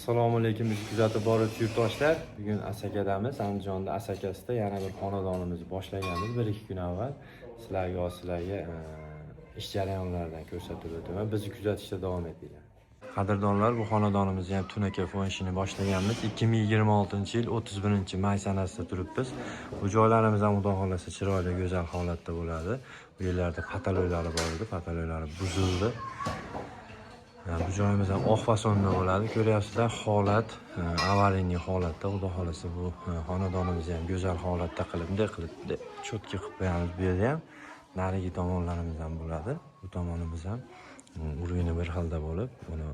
Assalomu alaykum, bizni kuzatib boruvchi yurtdoshlar. Bugun Asakadamiz, Andijonda Asakasida yana bir xonadonimizni boshlaganmiz 1-2 kun avval. Sizlarga ish jarayonlaridan ko'rsatib o'taman. Bizni kuzatishda davom etinglar. Qadrdonlar, bu xonadonimizni ham tunaka fon ishini boshlaganmiz. 2026-yil 31-may sanasida turibmiz. Bu joylarimiz ham xudo xohlasa chiroyli, go'zal holatda bo'ladi. Bu yerlarda pataloylari bor edi, pataloylari buzildi. Bu joyimiz ham oq fasonda bo'ladi. Ko'ryapsizlar, holat avariyniy holatda. Xudo xohlasa bu xonadonimizni ham go'zal holatda qilib, bunday qilib, bunday cho'tki qilib qo'yamiz. Bu yerda ham narigi tomonlarimiz ham bo'ladi. Bu tomonimiz ham уровень bir xilda bo'lib, buni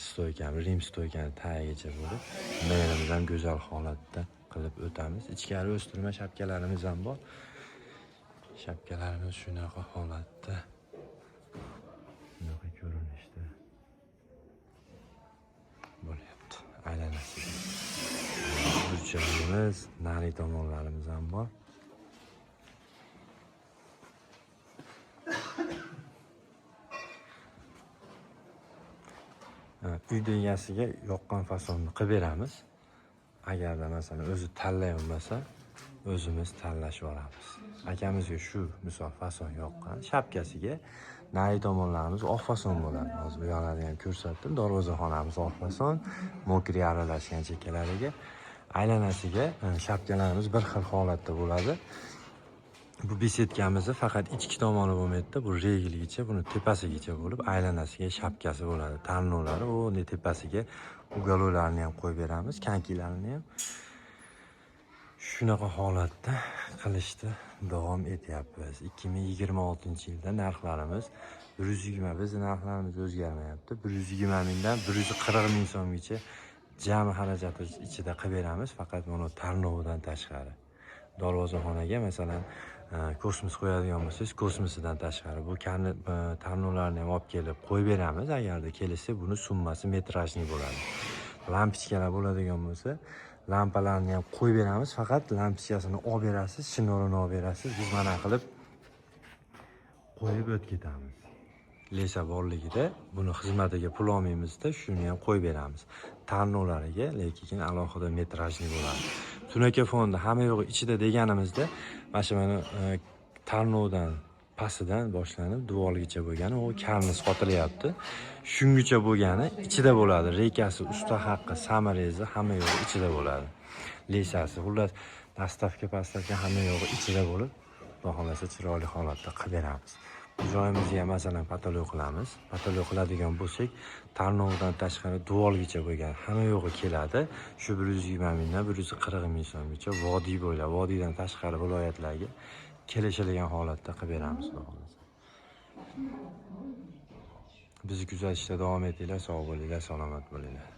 stoykani, rim stoykani tagigacha bo'lib, yerimiz ham go'zal holatda qilib o'tamiz. Ichkari o'stirma shapkalarimiz ham bor. Shapkalarimiz shunaqa holatda, shunaqa ko'rinishda bo'lyapti. Aylanasiga burchagimiz, nari tomonlarimiz ham bor. Uyda egasiga yoqqan fasonni qilib beramiz. Agarda masalan o'zi tanlay olmasa, o'zimiz tanlashib yuboramiz. Akamizga shu misol fason yoqqan, shapkasiga nari tomonlarimiz oq fason bo'ladi. Hozir bu yoqlarni ham ko'rsatdim. Darvozaxonamiz oq fason, mokri aralashgan chekkalariga, aylanasiga shapkalarimiz bir xil holatda bo'ladi. Bu besetkamizni faqat ichki tomoni bo'lmaydi, bu regligacha, buni tepasigacha bo'lib, aylanasiga shapkasi bo'ladi. Tarnovlari u tepasiga ugolovlarni ham qo'yib beramiz, konkilarni ham. Shunaqa holatda qilishda davom etyapmiz. 2026-yilda narxlarimiz 120, bizni narxlarimiz o'zgarmayapti. 120 mingdan 140 ming so'mgacha jami xarajatimiz ichida qilib beramiz, faqat mana tarnovidan tashqari. Darvozaxonaga masalan kosmos qo'yadigan bo'lsangiz, kosmosidan tashqari bu tarnovlarni ham olib kelib qo'yib beramiz. Agarda kelishsa, buni summasi metrajniy bo'ladi. Lampochkalar bo'ladigan bo'lsa, lampalarni ham qo'yib beramiz. Faqat lampochkasini olib berasiz, shnurini olib berasiz. Biz mana qilib qo'yib o'tib ketamiz. Lesa borligida buni xizmatiga pul olmaymizda, shuni ham qo'yib beramiz. Tarnovlariga lekin alohida metrajniy bo'ladi. Tunaka fondi hamma yo'g'i ichida deganimizda, mana shu mana tarnovdan pastidan boshlanib devorgacha bo'lgani, u karniz qotilyapti. Shungacha bo'lgani ichida bo'ladi. Rekasi, usta haqqi, samarezi hamma yo'g'i ichida bo'ladi. Lesasi, xullas, dastavka, pastavka hamma yo'g'i ichida bo'lib, xudo xohlasa chiroyli holatda qilib beramiz. Bu joyimizga ham masalan patolog qilamiz. Patolog qiladigan bo'lsak, tarnovdan tashqari devorgacha bo'lgan hamma yo'g'i keladi. Shu 120 mingdan 140 ming so'mgacha vodiy bo'ylab, vodiydan tashqari viloyatlarga kelishilgan holatda qilib beramiz, xudo xohlasa. Bizni kuzatishda davom etinglar, sog' bo'linglar, salomat bo'linglar.